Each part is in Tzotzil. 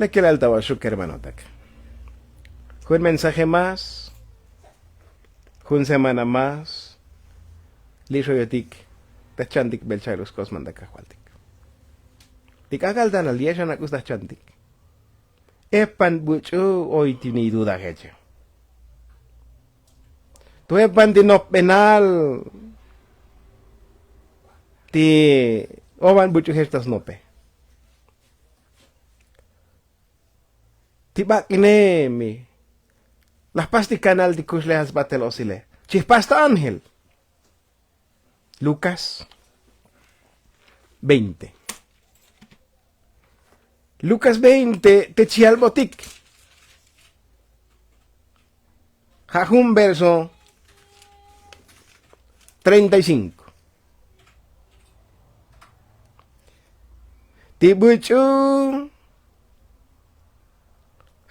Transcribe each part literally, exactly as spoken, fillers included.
Pekelal ta vaxuk hermanotak. Jun mensaje más, jun semana más. Li' xoyotik ta chantik belcha'il ux k'osman ta kajvaltik. Ti k'ak'al tanal ye' xanak'us ta chantik. Epan buch'u oy ti ni dudajeche. Tu epan ti nopbenal ti ovan buch'u jech ta snope. Ti bak'ine mi laj pas ti kanal ti kuxlejal sbatel osile. Chijpas ta ángel. Lukas veinte. Lukas veinte te chiyalbotik ja' jun verso treinta y cinko. Ti buch'u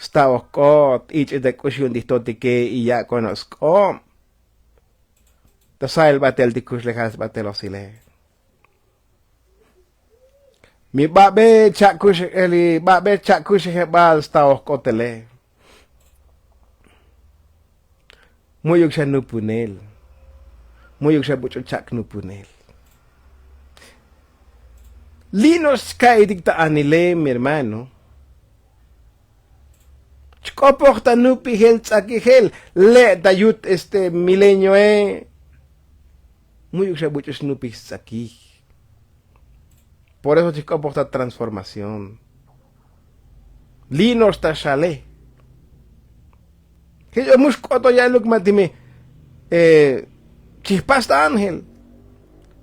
sta ojk'ot ich'it ta k'ux yu'un ti jtotike y yak'ono' sk'ob. Ta sa'il batel ti kuxlejal sbatel osile. Mi babe cha'kuxejeli babe cha'kuxejebal sta ojk'otele. Mu'yuk xa nupunel. Mu'yuk xa buch'u chak' nupunel. Li' no'ox chka'itik ta anile mi hermano. Chk'opoj ta nupijel ts'akijel le' ta yut este milenioe. Mu'yuk xa buch'u xnupij sts'akij. Por eso chijk'opoj ta transformación. Li' no'ox ta xale. Jech o mux k'oto ya'luk ma ti mi chijpas ta ángel.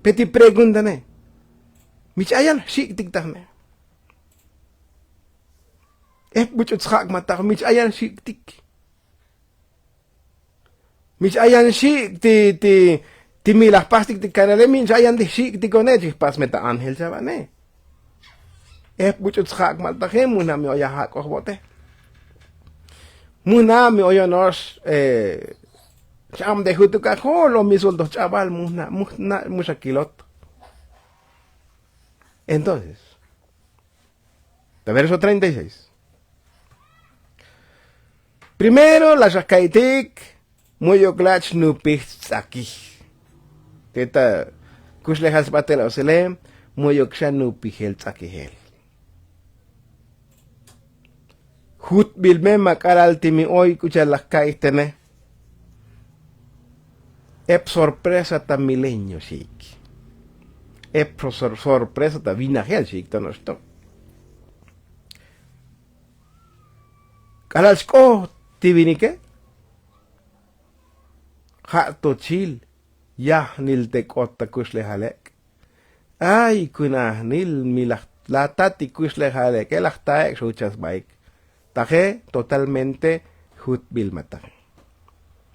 Pe ti preguntane. Mich ayan xik'tik tajne. Ep buch'u tsjak' ma taj mich ayan xik'tik. Mich ayan xik' ti ti ti mi laj pastik ti kanale mich ayan ti xik'tikone chijpas me ta ángel chavane. Ep buch'u tsjak' ma taje mujna' mi oy ajak'oj vote. Mujna' mi oyono'ox ch'abdejut tu kajol o mi sultoj ch'abal mujna' mujna' muxakilot. Entonces ta verso treinta y seis. Primero la xaka'itik mu'yuk la' chnupij ts'akij. Te ta kuxlejal sbatel osele mu'yuk xa nupijel ts'akijel. Jutbil me ma k'alal ti mi oy k'u cha'al laj ka'ij tene. Ep sorpresa ta milenio xi'ik. Ep sorpresa ta vinajel xi'ik to no'ox to. K'alal xk'ot ti vinike ja' to chil yajnil te k'ot ta kuxlejal ek'. Ay kun ajnil mi laj laj tat ti kuxlejal ek'e laj ta ek' xo uchas baik. Taje totalmente jutbil ma taje.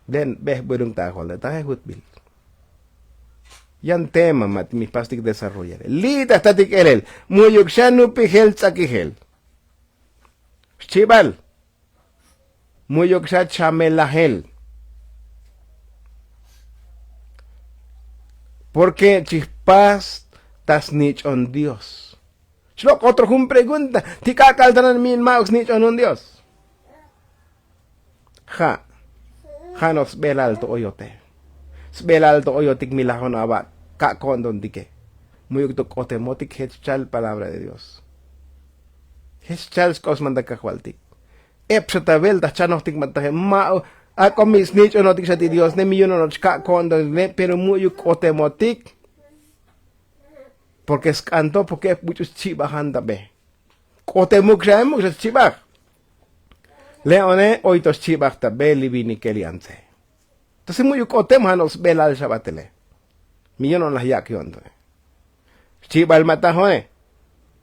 Len bej burun ta ajol taje jutbil. Yan tema ma ti mi jpastik desarrollar li' ta jtatik elel mu'yuk xa nupijel ts'akijel. Xchibal mu'yuk xa chamelajel. Porke chijpas ta snich'on dios. Chlok' otro jun pregunta ti k'ak'al tanan mi in ma'uk snich'on jun dios? Ja' ja' noj sbelal to oyote. Sbelal to oyotik mi lajon aba' ka' ko'ntontike. Mu'yuk to k'otemotik jech chal palabra de dios. Jech chal sk'osman ta kajvaltik. Ep xa ta vel ta jchanojtik ma taje ma' ak'o mi snich'onotik xa ti dios ne mi yunonoch ka' ko'ntontine pero mu'yuk k'otemotik. Porke sk'anto porke ep buch'u schibajan ta be. K'otemuk xa emuk xa schibaj. Le'one oy to schibaj ta be li vinike li antse. Tasi mu'yuk k'otem ja' noj sbelal xa batele. Mi yo'non laj yak' yo'ntone. Xchibal ma tajone.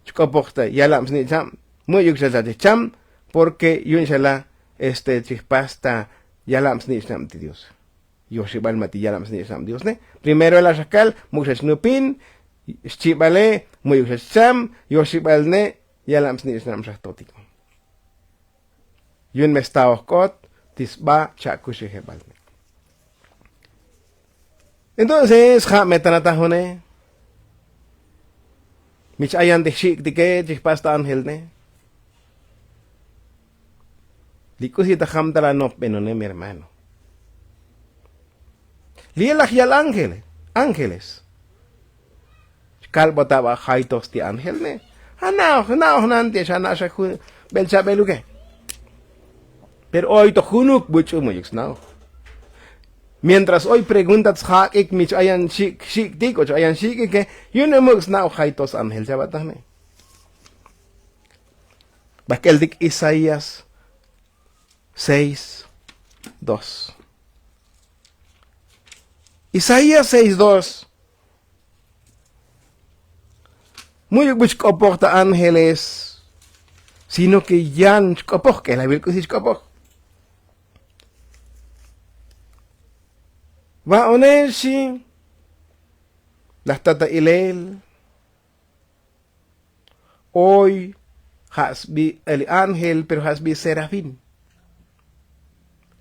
Chk'opoj ta yalab snich'nab. Mu'yuk xa xa chijcham porke yu'un xa la este chijpas ta yalab snich'nab ti dios. Yoxibal ma ti yalab snich'nab dios ne. Primero la xakal mu'yuk xa chnupin. Xchibale mu'yuk xa chcham. Yoxibal ne yalab snich'nab xa jtotik. Yu'un me sta ojk'ot ti sba cha'kuxejebal. Entonces ja' me tana tajone. Mich ayan ti jxik'tike chijpas ta ángel ne. Li k'usi ta jam tal anopbenonem hermano. Li' laj yal ángeles. Xkalbot aba' jaytos ti ángel ne. Ana'oj na'oj nan ti xana' xa jun bel chabel uke. Pero oy to junuk buch'u mu'yuk sna'oj. Mientras oy pregunta tsjak'ik mi ch-ayan xik'tik o ch-ayan xik'ike, yu'un emuk' sna'oj jaytos ángel chaba'taj ne. Bajk'eltik isaías seis dos. Isaías seis dos. Mu'yuk bu chk'opoj ta ángeles, sino ke yan chk'opoj k'elavil k'usi chk'opoj. Va'onel xi laj tata ilel. Oy ja' sbi el ángel pero ja' sbi serafín.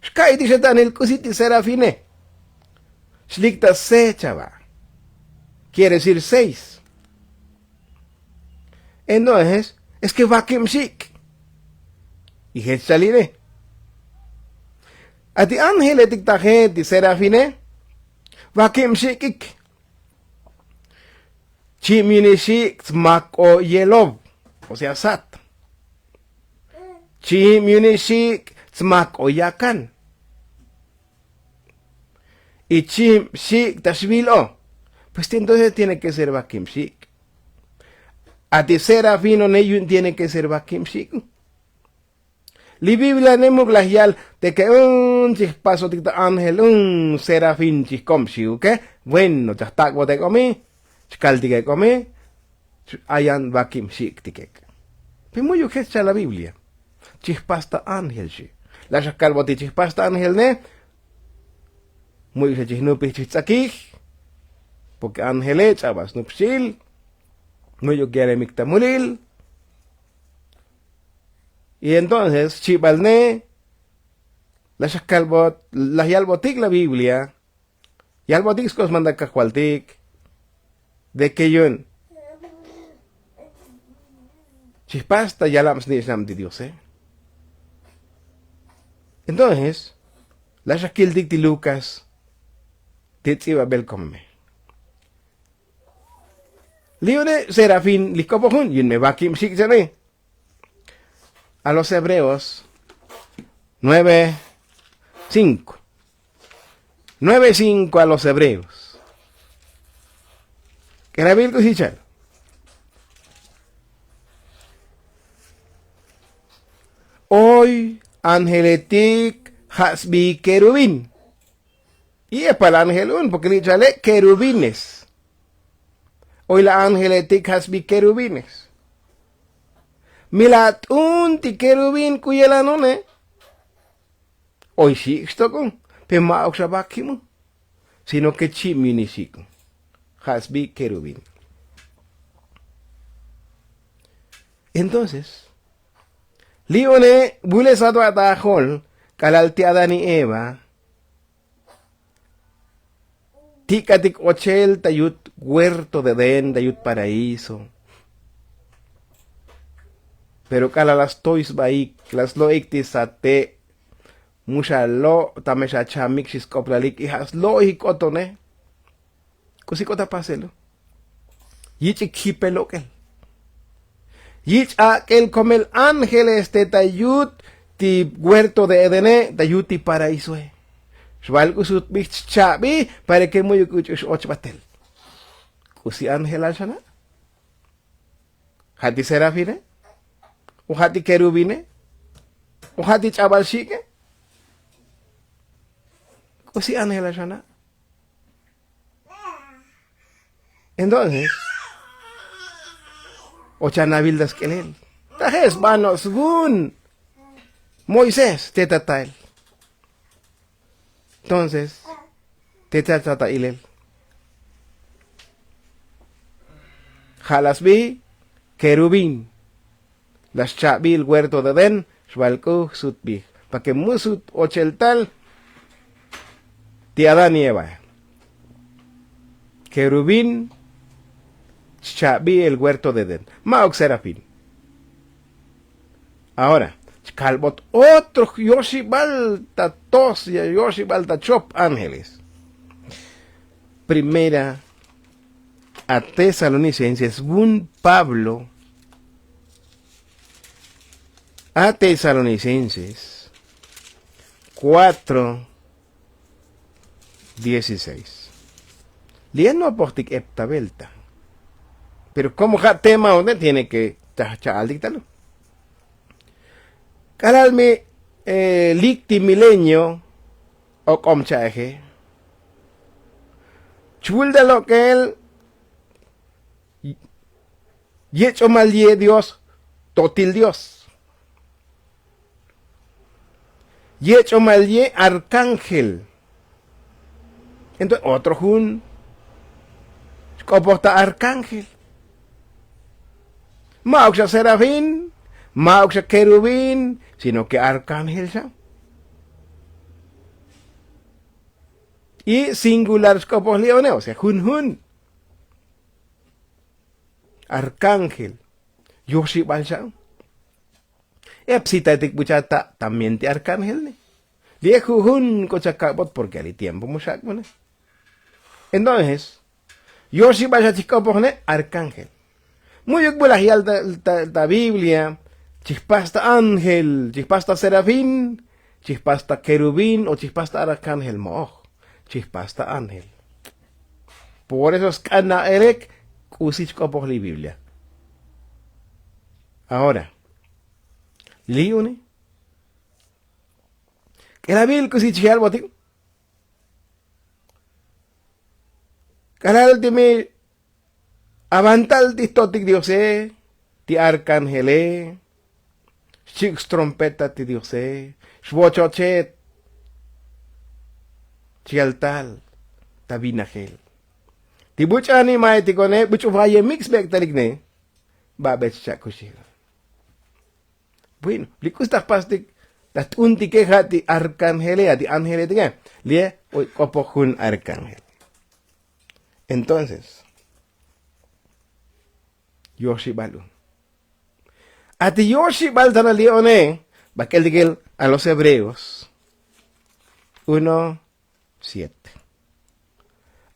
Xka'itik xa ta anil k'usi ti serafine. Xlik ta se chava. Kiere decir seis. Entonces es ke vakib xik' y jech chaline. A ti ángeletik taje ti serafine vakib xik'ik. Chib yunixik' tsmak'o yelob, o sea sat. Chib yunixik' tsmak'o yakan. Y chib xik' ta xvil o. Pues ti entonces tiene ke ser vakib xik'. A ti serafino ne yu'un tiene ke ser vakib xik'. Li biblia ne muk' laj yal te ke un chijpasotik ta ángel un serafín chijkob xiuke. Bueno chajtak'bot ekomi chkaltik ekomi. Ayan vakib xik'tik ek'. Pe mu'yuk jech chal la biblia. Chijpas ta ángel xi. Laj xa kalbot ti chijpas ta ángel ne. Mu'yuk xa chijnupij chijtz'akij. Porke ángele ch'abal snup xchi'il. Mu'yuk yalemik ta mulil. Y entonces xchibal ne laj xa kalbot laj yalbotik la biblia. Yalbotik sk'o smanda kajvaltik de ke yu'un chijpas ta yalab snich'nab ti diose. Entonces laj xa kiltik ti lukas ti ts'ibabel komeme. Li' une serafín li k'opojun yu'un me vakib xik' chane. A los hebreos nueve cinco. Nueve cinco a los hebreos. K'elavil k'usi chal. Oy ángeletik ja' sbi kerubín. Y epal ángel un porke li' chale' kerubines. Oy la ángeletik ja' sbi kerubines. Mi la t'un ti kerubín k'u yelan une. Oy xik' xtok'un pe ma'uk xa vakibun. Sino ke chib yunixik'un ja' sbi kerubín. Entonces li' une vule sat va'ta ajol k'alal ti adán y eva. Tik'atik ochel ta yut huerto de edén ta yut paraíso. Pero k'alal la stoy sbaik la slo'ik ti sate'. Mu xa lo' ta me xa chamik xi sk'oplalik y ja' slo'ik k'otone. K'usi k'ot ta pasel u yich'ik jipel lok'el. Yich' ak'el komel ángeles te ta yut ti huerto de edene ta yut ti paraísoe. Xval k'u sutbij chchabi para ke mu'yuk uch'u x'och batel. K'usi ángelal xana'? Ja' ti serafine? O ja' ti kerubine? O ja' ti ch'abal xik'e? K'usi ángelal xana'? Entonces ochan avil ta sk'elel. Taje' sbano' svun moisés te ta tael. Entonces te ta ta ilel ja' la sbi kerubín. La xchabil huerto de edén xval k'u jsutbij pa ke mu sut ochel tal. Ti adán y eva kerubín xchabil huerto de edén. Ma'uk serafín. Ahora Chkalbot otro yoxibal ta tos yoxibal ta chop ángeles. Primera a tesalonicenses vun pablo a tesalonicenses kuatro dieciseis. Li' no pojtik epta velta. Pero komo ja' tema one tiene ke cha'altik talu. K'alal mi lik ti milenio ok'om cha'eje chvul ta lok'el yech'omal ye dios, totil dios. Yech'omal ye arkángel. Entonces otro jun xk'opoj ta arkángel. Ma'uk xa serafín, ma'uk xa kerubín, sino ke arkángel xa. Y singular xk'opoj li'one o sea jun jun. Arkángel yoxibal xa. Ep sitatik buchata también ti arkángel ne. Li' e jujun k'o chakabot porke ali tiempo mu xak'bone. Entonces yoxibal xa chijk'opoj ne arkángel. Mu'yuk bulaj yal ta biblia chijpas ta ángel chijpas ta serafín chijpas ta kerubín o chijpas ta arkángel mo'oj. Chijpas ta ángel. Por eso sk'an na'elek k'usi chk'opoj li biblia. Ahora li' une k'elabil k'usi chijal botik. K'alal ti mi avantal ti jtotik diose ti arkángele xchik' strompeta ti diose xvochoche. Chiyal tal ta vinajel ti buch' animaetikone buch' vayemik sbek'talikne. Babech cha'kuxi. Bueno li k'us ta jpastik ta jt'untike ja' ti arkanjele a ti anjeletike. Li'e oy k'opoj jun arkanjel. Entonces yoxibal un a ti yoxibal tana li'one. Bak'el tikel a los hebreos uno siete.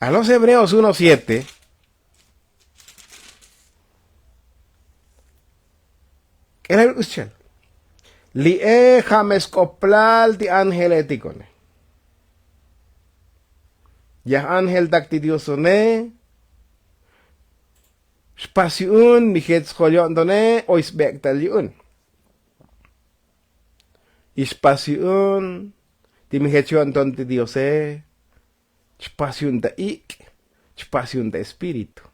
A los hebreos uno siete k'elal uschel li'e ja' me sk'oplal ti anjeletiko'ne. Yaj anjeltak ti diosone xpas yu'un mi jech sjol yo'ntone oy sbek'tal yu'un. Y xpas yu'un ti mi jech yo'nton ti diose. Chpas yu'un ta ik' chpas yu'un ta espíritu.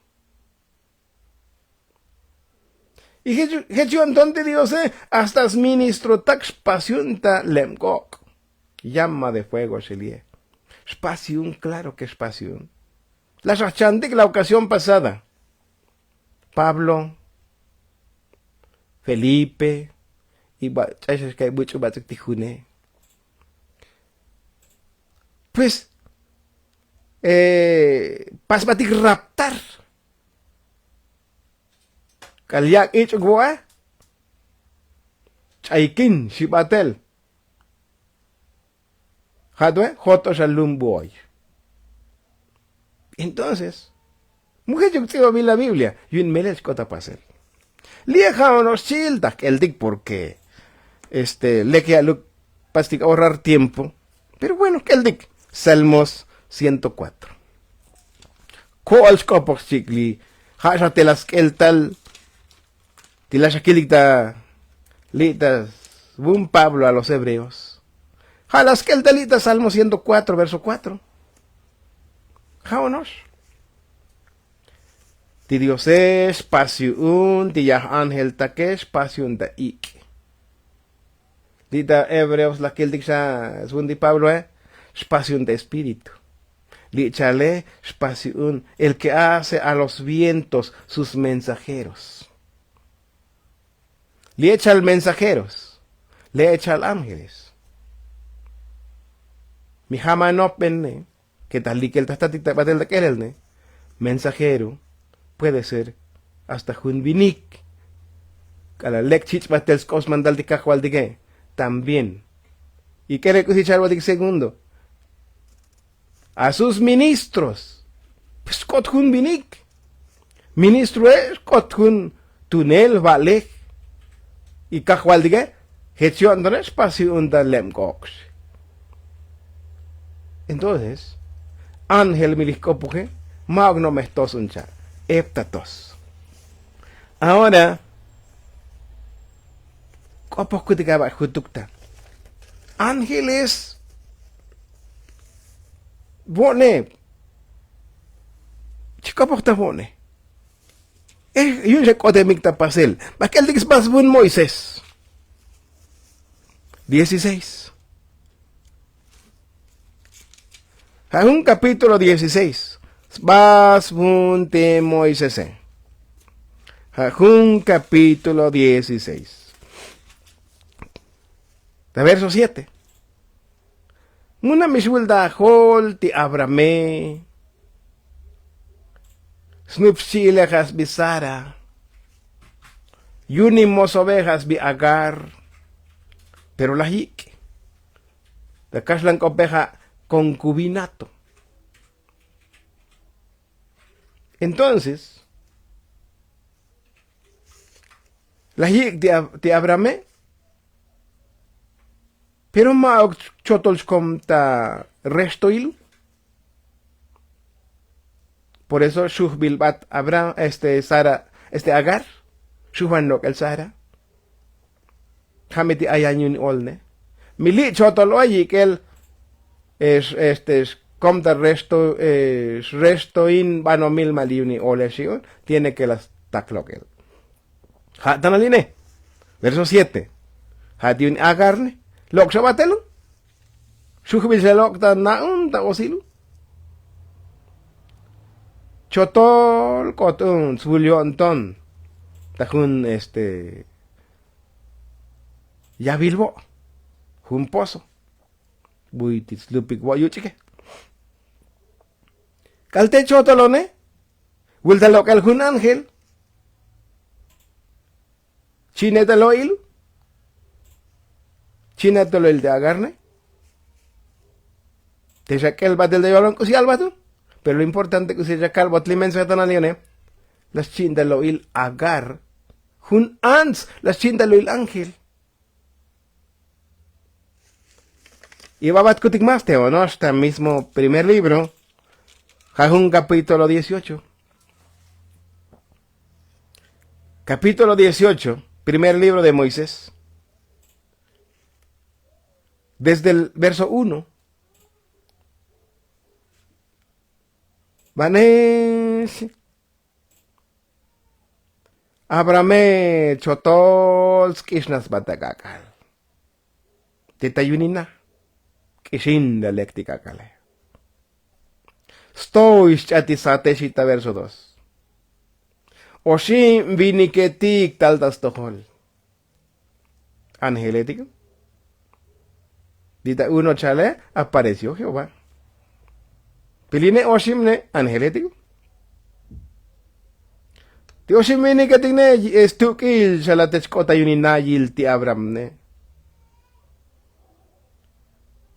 Y jech yo'nton ti diose hasta sministrotak xpas yu'un ta lebk'ok' llama de fuego xelie. Xpas yu'un klaro ke xpas yu'un. La xajchantik la okasión pasada pablo, felipe y ch'ay xa xka'y buch'u bats'uk ti june. Pues pasbatik raptar k'al yak' ich'uk vo'e. Ch'aykin xibatel ja' to e joto' xa lum vo'oy. Entonces mu jech yuk ts'ibabil la biblia yu'un melel xk'ot ta pasel. Li'e ja' ono'ox chi'il ta jk'eltik porke este lek ya'luk pastik ahorrar tiempo. Pero bueno jk'eltik salmos ciento kuatro. Ko'ol xk'opoj xchik' li ja' xa te la sk'el tal ti la xa kilik ta li' ta vun pablo a los hebreos. Ja' la sk'el ta li' ta salmo ciento kuatro verso kuatro. Ja' ono'ox ti diose xpas yu'un ti yaj anjeltake xpas yu'un ta ik'. Li' ta hebreos la kiltik xa svun ti pabloe xpas yu'un ta espíritu. Li' chale xpas yu'un el ke hace a los vientos sus mensajeros. Li' echal mensajeros li' echal ángeles. Mi jamanopbenne ke ta likel ta jtatik ta batel ta k'elelne. Mensajero puede ser hasta jun vinik. k'ala' lek chich'batel sk'op smantal ti kajvaltike. También ik'el re k'usi chalvatik segundo, a sus ministros pues xk'ot jun vinik. Ministroe' xk'ot jun tunel va'lej. Y kajvaltike jech yo'ntone xpasi un ta leb k'ok'x. Entonces ángel mi lij k'opuje, ma'uk no'mej tos un cha' epta tos. Ahora k'opoj kutik aba' jutuk ta ángeles vo'ne. Chik'opoj ta vo'ne. Yu'un xa k'otemik ta pasel. Bak'eltik sba svun moisés dieciséis. Ja' jun kapítulo dieciséis sba svun ti moisese. Ja' jun kapítulo dieciséis ta verso siete. Muna' mi xvul ta ajol ti abrahame, snup xchi'ile ja' sbi sara, yu'un ni mosobe ja' sbi agar. Pero laj yik' ta kaxlan k'ope ja' konkubinato. Entonces laj yik' ti abrahame, pero ma'uk chotol xkom ta rextoil. Por eso xujbilbat abraham este sara este agar, xujvan lok'el sara. Ja' mi ti ayan yu'un olne mi li' chotol oy yik'el. Este xkom ta rextoin banomil ma' li' yu'un ole xi'un. Tiene ke la stak lok'el. Ja' tanal ine verso siete. Ja' ti yu'un agarne lok' xa batel un. Xujbil xa lok' ta na'un ta osil un. Chotol k'ot un svul yo'nton ta jun este yavil vo' jun pozo. Buy ti slupik vo' yuch'ike. K'al te chotolone vul ta lok'el jun ángel. Chi'ne ta lo'il. Chi'ne ta lo'il te agarne. Te xa k'el batel ta yolon k'usi albatun. Pero lo importante k'usi xa kalbot li mensaje tanal yone. La xchi'in ta lo'il agar jun ants la xchi'in ta lo'il ángel. Y babat kutik mas te onox ta mismo primer libro. Ja' jun kapítulo dieciocho. Kapítulo dieciocho primer libro de moisés, desde el verso uno. Vanesi abrahame chotol sk'ixnaj sba ta k'ak'al. Te ta yunina k'ixin la lek ti k'ak'ale. Stoy xch'at ti satexi ta verso dos. Oxin viniketik tal ta stojol. Angeletik. Ti ta uno chale apareció jehová. Piline oxim ne angeletik. Ti oxim viniketik ne stuk'il xalatech k'ot ta yunina yil ti abraham ne.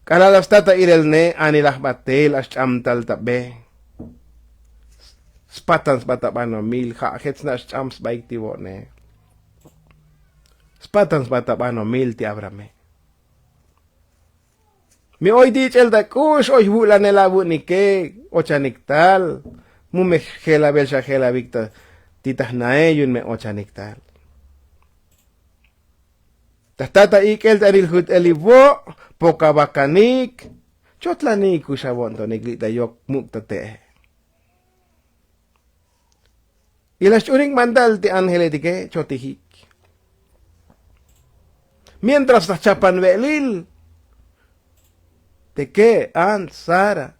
K'alal la stat ta ilel ne anilaj batel axch'am tal ta be. Spatan sba ta banomil ja' jech sna' xch'am sbaik ti vo'ne. Spatan sba ta banomil ti abrahame. Mi oy ti ich'el ta k'ux oy vu'lanel avu'nike. Ochanik tal mu me jelavel xa jelavik ta ti ta jnae yu'un me ochanik tal. Ta jta ta ik'el ta anil jut'el li vo' poka vakanik. Chotlanik kux avo'ntonik li' ta yok muk' ta te'e. Y la xch'unik mantal ti angeletike chotijik. Mientras ta jchapan ve'lil. Teke ants sara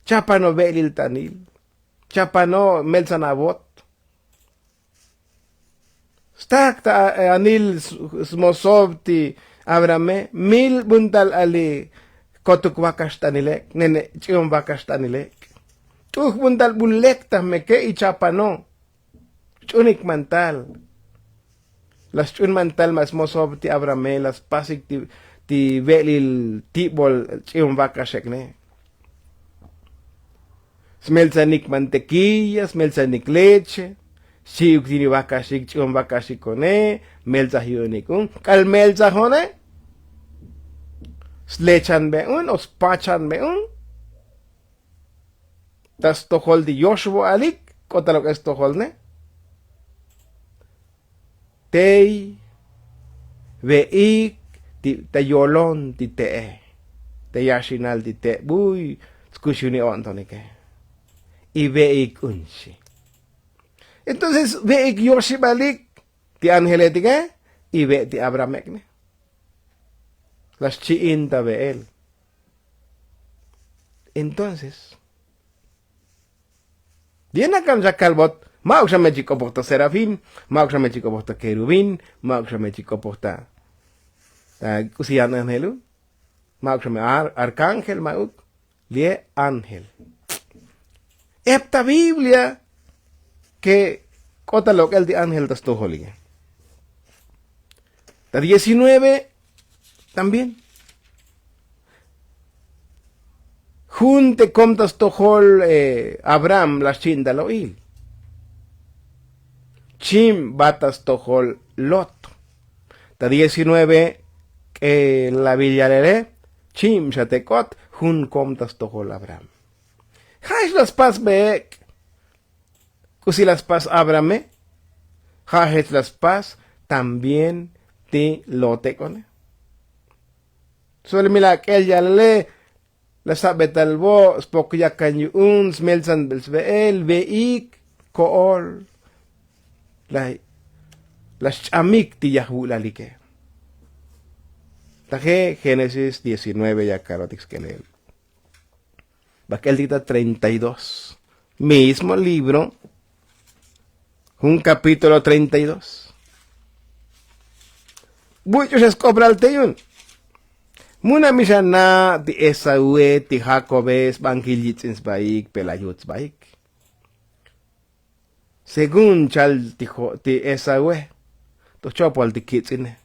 chapano ve'lil tanil. Chapano meltsan avot. Stak ta anil smosob ti abrahame mil vuntal ali kotuk vakaxt'anilek nene ch'iom vakaxt'anilek. T'uj vuntal vulek ta meke y chapano. Xch'unik mantal. La sch'un mantal ma' smosob ti abrahame la spasik ti ve'lil tibol ch'i'un vakaxek'ne. Smeltzanik mantekilla, smeltzanik leche, xchi'uk ti ni vakaxik ch'i'un vakaxikone. Meltzaj yu'unik un k'al meltzajone. Slechanbe un o spachanbe un. Ta stojol ti yoxvo'alik k'otal ok'e stojolne. Tey ve'ik ti ta yolon ti te'e, ta yaxinal ti te' buy tskux yuni o'ntonike. Y ve'ik un xi. Entonces ve'ik yoxibalik ti ángeletike. Y ve' ti abraham ek'ne. La xchi'in ta ve'el. Entonces bien akan xa kalbot. Ma'uk xa me chik k'opoj ta serafín, ma'uk xa me chik k'opoj ta kerubín, ma'uk xa me chik k'opoj ta k'usi yan ángelu. Ma'uk xa me arcángel ma'uk. Li'e ángel. Ep ta biblia ke k'otal lok'el ti ángel ta stojolike. Ta diecinueve también. Jun te kom ta stojol abraham la xchi'in ta lo'il. Chim ba ta stojol lot. Ta diecinueve k'e la vil yalele. Chim xa te k'ot jun kom ta stojol abraham. Ja' jech la spas be'ek'. K'usi la spas abrahame. Ja' jech la spas también ti lotek'one. Sole mi la k'el yalele. La sabetal vo' spok yakan yu'un smeltzanbel sve'el ve'ik ko'ol. La xch'amik ti yajvu'lalike. Taje génesis diecinueve ya kalotik sk'elel. Bak'el tik ta treinta y dos. Mismo libro jun kapítulo treinta y dos. Buch'u xa sk'oplal te yu'un. Muna' mi xa na' ti esaúe ti jakobe sbankil yitz'in sbaik pe la yut sbaik. Según chal ti esaúe to chopol ti kitz'ine.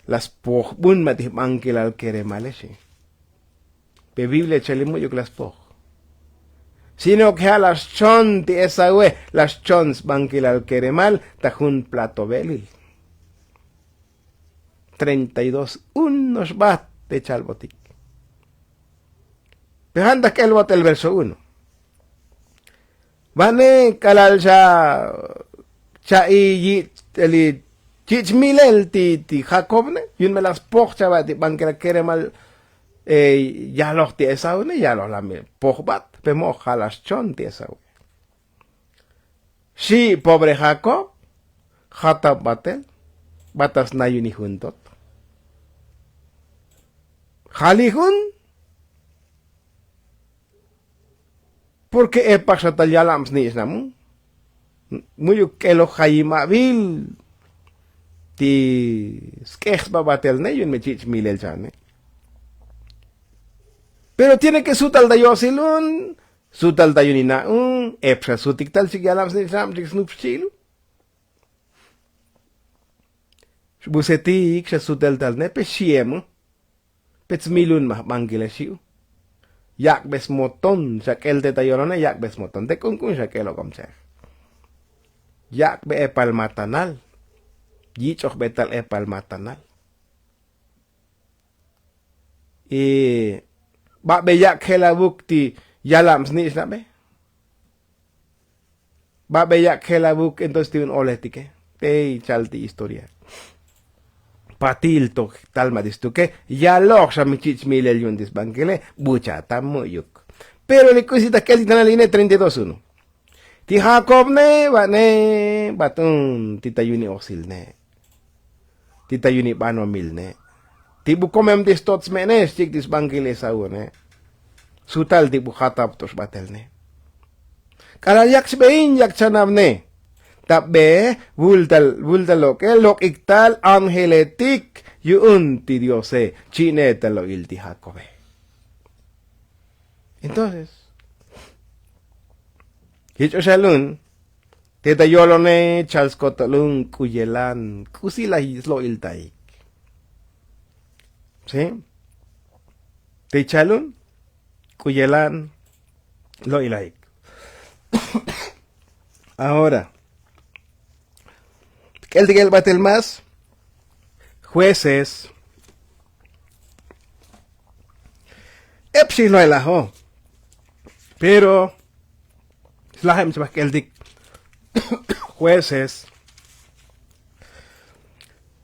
La spojbun ma' ti jbankilal keremale xi. Pe biblia chali mu'yuk la spoj. Sino ke ja' la xchon ti esaúe la xchon sbankilal keremal ta jun plato ve'lil. Treinta y dos uno xbat te chalbotik. Pe jan ta k'elbot el verso uno. Va'ne k'alal xa cha'i yich'eli chich' milel ti ti jakobne. Yu'un me la spoj chava' ti bankera keremal. Yaloj ti esaúne yaloj la me pojbat pe mo'oj ja' la xchon ti esaúne. Xi' pobre jakob. Jatab batel. Bata sna yu'un ijun tot. Jali jun. Porke epaj xa tal yalab snich'nab mu. Mu'yuk k'eloj jayimavil ti sk'ej sba batelne yu'un me chich' milel chane. Pero tiene ke sutal ta yosilun. Sutal ta yu'un ina'un ep xa sutik tal chik yalab snich'nab chik snup xchi'lu. Xbusetik xa sutel tal ne pe xi'emu. Pe tsmilun ma' jbankile xi'u. Yak'be smoton xa k'el te ta yolone yak'be smoton te k'unk'un xa k'el ok'om cha'ej. Yak'be epal matanal. Yich'ojbe tal epal matanal. Babe yak' jelavuk ti yalab snich'nabe. Babe yak' jelavuk entonces ti un oletike. Tey chal ti historia. Patil to tal ma' ti stuke yaloj xa mi chich' milel yu'un ti sbankile. Bucha' ta mu'yuk. Pero li k'usi ta k'el ti tanal ine treinta y dos uno. Ti jakob ne va'ne bat'un ti ta yu'un iosil ne. Ti ta yu'un ibanomil ne. Ti bu komem ti stotsme'ne xchik ti sbankil esaúne. Sutal ti bu jatab to xbatel ne. K'alal yak xbein yak chanab ne. Ta be vultal vultal lok'el lok'ik tal ángeletik yu'un ti diose. Chi'ne ta lo'il ti jakobe. Entonces jich'o xa lun. Te ta yolone chal skotolun k'u yelan k'usi laj slo'iltaik. Sí. Te chalun k'u yelan lo'ilaik. Ahora k'eltik el batel más jueces. Ep xijlo'elajo. Pero slajem chbaj k'eltik jueces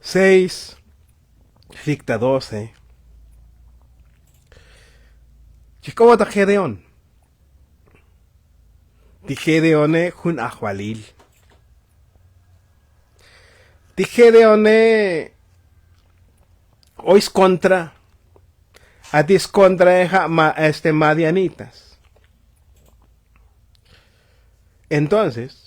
seis xlikta doce. Chijk'obotak gedeón. Ti gedeone jun ajvalil. Ti gedeone oy skontra. A ti skontraeja ma este madianitas. Entonces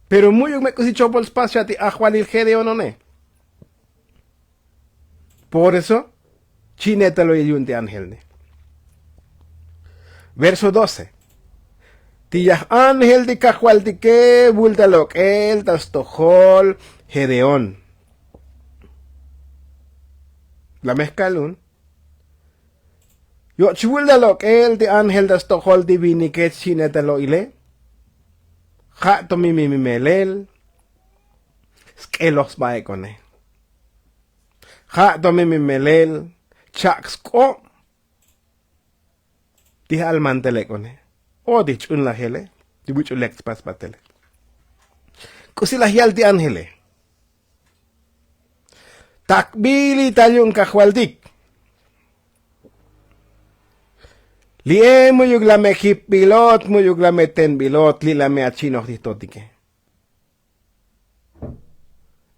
pero mu'yuk me k'usi chopol spas xa ti ajvalil gedeón one. Por eso chi'netalo'il yu'un ti ángel ne. Verso doce. Ti yaj ángel ti kajvaltike vulta lok'el ta stojol gedeón. La mejkalun yo' chvul ta lok'el ti ángel ta stojol ti vinike chi'ne ta lo'ile. Ja' to mi mi melel sk'eloj sba ek'one. Ja' to mi mi melel chak' sk'ob ti j'al mantel ek'one o ti jch'un lajele ti buch'u lek tspas batele. K'usi laj yal ti ángele. Takbili tal yu'un kajvaltik. Li'e mu'yuk la me jipbilot mu'yuk la me tenbilot li' la me achi'noj ti jtotike.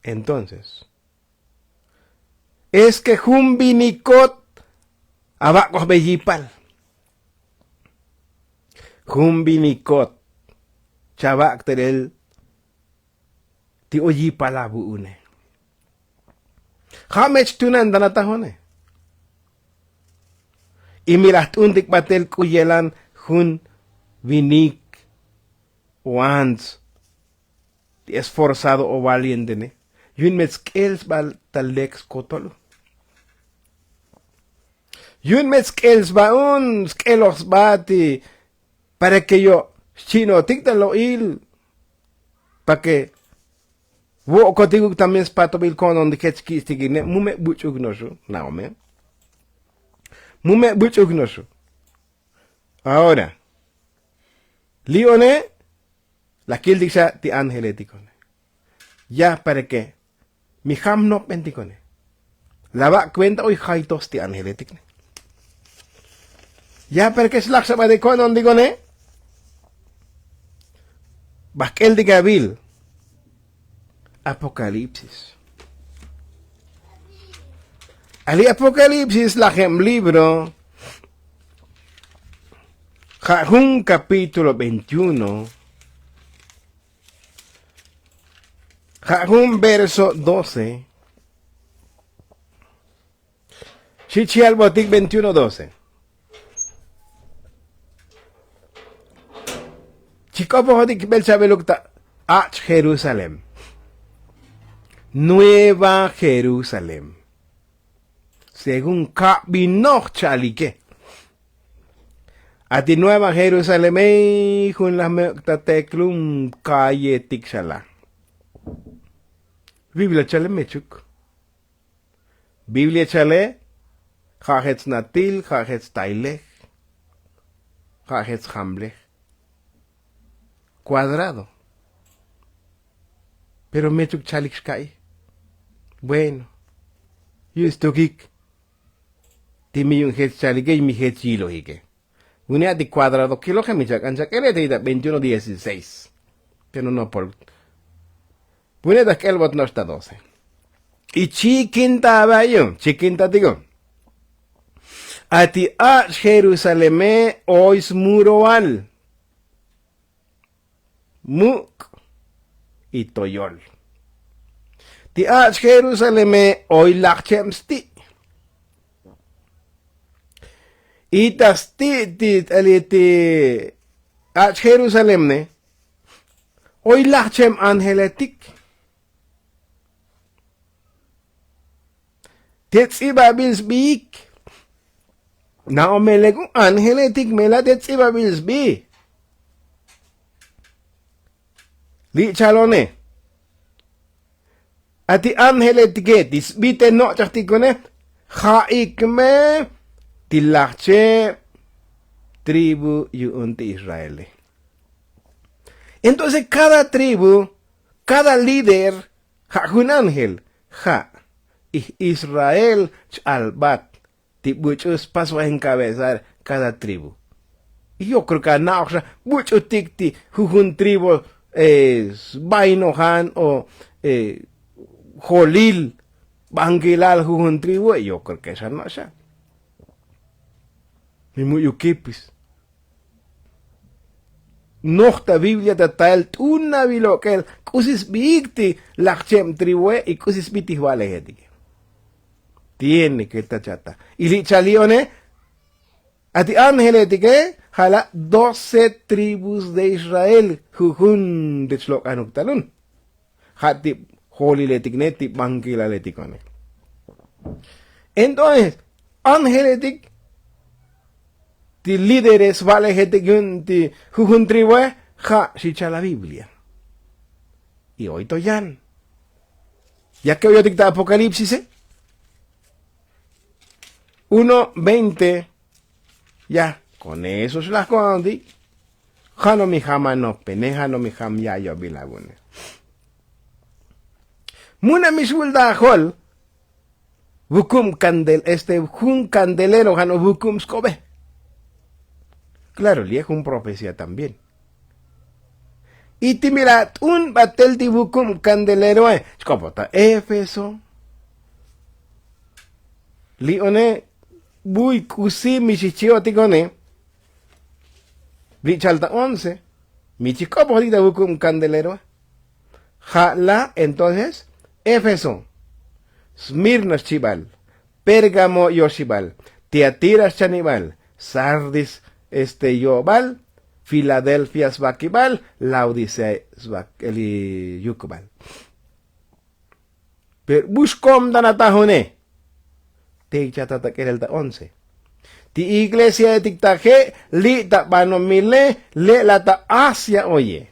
Entonces es ke jun vinikot avak'ojbe yipal. Jun vinikot chavak' telel ti oyipal avu'une. Ja' mech tunan ta natajone. Y mi laj t'untik batel k'u yelan jun vinik o ants ti esforzado o valientene yu'un mech sk'el sba ta lek skotol. Yu'un mech sk'el sba un sk'eloj sba ti para ke yo' xchi'notik ta lo'il. Para ke vo'kotik uk también spatobil ko'nton ti jech kich'tikine mu me buch'uk noxu. Na'ome mu me buch'uk noxu. Ahora li'one la kiltik xa ti ángeletikone. Ya para ke mi jam nopbentikone. La vak' kuenta oy jaytos ti ángeletikne. Ya para ke xlaj xa batik ko'ntontikone. Bajk'eltik avil apokalipsis. Ali apokalipsis lajeb libro ja' jun kapítulo veintiuno ja' jun verso doce. Xi' chi albotik veintiuno doce. Chi k'opojotik bel chabeluk ta ach' jerusalén. Nueva jerusalén según kabinoj chalike. A ti nueva jerusaleme jun laj mek'ta teklum kalletik xala. Biblia chale mechuk. Biblia chale ja' jech natil ja' jech taylej ja' jech jamlej. Kuadrado. Pero mechuk chalik xka'i. Bueno. Yu' stukik ti mi yu'un jech chalike y mi jech yilojike. Une a' ti kuadrado kiloje mi chak'an chak'ele te ita veintiuno dieciseis. Te no no por une ta jk'elbot no'ox ta doce. Y chikin ta aba' yu' chikin ta tiku. A ti ach' jerusaleme oy smuroal muk' y toyol. Ti ach' jerusaleme oy lajcheb sti'. Y ta sti' ti t'ali ti ach' jerusalem ne oy lajchem ángeletik. Te tz'ibabil sbiik na'o melek un ángeletik mela te tz'ibabil sbi. Li' chalone a ti ángeletike ti sbi te noch'ajtikune ja'ik me ti lajcheb tribu yu'un ti israele. Entonces kada tribu, kada líder ja' jun ángel ja' ij israel ch'albat ti buch'u spasoj enkabezar kada tribu. Yo kreo ke ana'oj xa buch'utik ti jujun tribu sbainojan o jolil bankilal jujun tribu yo kreo ke xa no' xa. Mi mu'yukipis noj ta biblia ta tael t'unabil ok'el k'usi sbiik ti lajcheb tribue y k'usi sbi ti jva'lejetike. Tiene ke ta chata y li' chali'one a ti ángeletike ja' la' doce tribus de israel jujun te chlok'anuk talun. Ja' ti joliletik ne ti bankilaletikone. Entonces ángeletik ti líderes va'lejetik yu'un ti jujun triboe ja' xi chal la biblia. Y oy to yan ya ke oyotik ta apokalipsise uno veinte. Ya koneso xlaj ko'anti ja' no mi jam anopene ja' no mi jam yayobil avune. Muna mi xvul ta ajol vukub kandel este jun kandelero ja' no vukub sk'obe. Klaro li' jun profecía también. Y ti mila t'un batel ti vukub kandeleroe chk'opot ta efeso. Li'one buy k'usi mi xijchi'otikone. Li' chal ta once mi chijk'opojotik ta vukub kandeleroe. Ja' la' entonces efeso, smirna xchibal, pérgamo yoxibal, tiatira xchanibal, sardis este yo'bal, filadelfia svakibal, laodicea svak li yukbal. Pero bu xkomtanatajune. Te chata ta k'elel ta once ti iglesiaetik ta je' li' ta banomile. Le' la ta asia oye.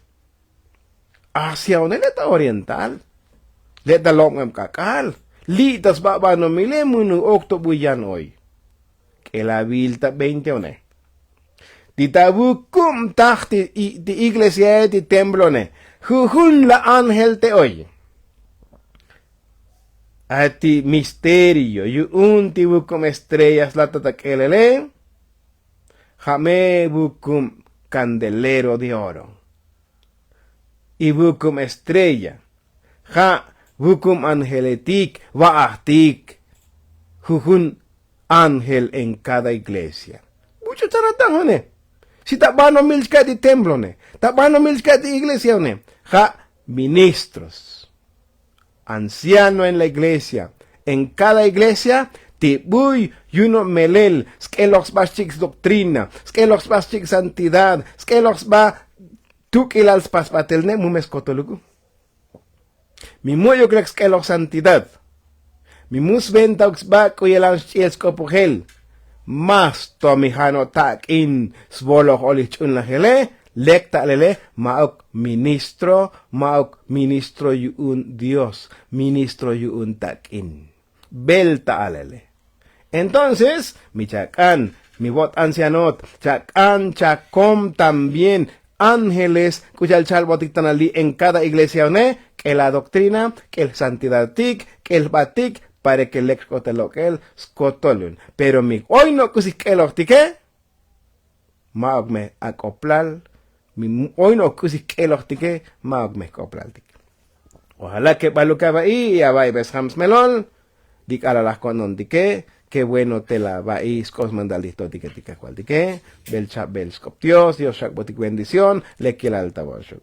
Asia one le' ta oriental. Le' ta lobem k'ak'al li' ta sba banomile munu' oktobu yan oy. K'elavil ta veinte one ti ta vukum taj ti iglesiae ti templone jujun la ángel te oy. A ti misterio yu'un ti vukum estrella slata ta k'elele. Ja' me vukum kandelero de oro y vukum estrella. Ja' vukum angeletik va'ajtik jujun ángel en kada iglesia. Buch'u ta ratajo'ne si ta banomil chka' ti templone ta banomil chka' ti iglesiaone. Ja' ministros anciano en la iglesia en kada iglesia ti buy yuno' melel sk'eloj sba xchik' sdoktrina sk'eloj sba xchik' santidad sk'eloj sba tuk'ilal spasbatel ne' mu me skotoluku. Mi mu'yuk lek sk'eloj santidad mi mu sventauk sba k'u yelan xch'iel sk'opojel. Mas to mi jano' tak'in svoloj olij ch'unlajele lek ta'lele ma'uk ministro ma'uk ministro yu'un dios ministro yu'un tak'in. Bel ta'lele. Entonces mi chak'an mi vot ancianot chak'an chakom también ángeles k'u cha'al chalbotik tanali en kada iglesiaone k'el adoktrina k'el santidadtik k'el jbatik para ke lek xk'otel lok'el skotol yu'un. Pero mi oy no' k'usi jk'elojtike ma'uk me ak'oplal. Mi oy no' k'usi jk'elojtike ma'uk me jk'oplaltik. Ojala ke baluk ava'i y ava'i be sjam smelol. Li k'alalaj ko'nontike ke bueno te la va'i sk'op smantal ti jtotike ti kajvaltike. Bel cha'bel sk'op dios dios xak'botik bendición. Lek yelal ta vo'xuk.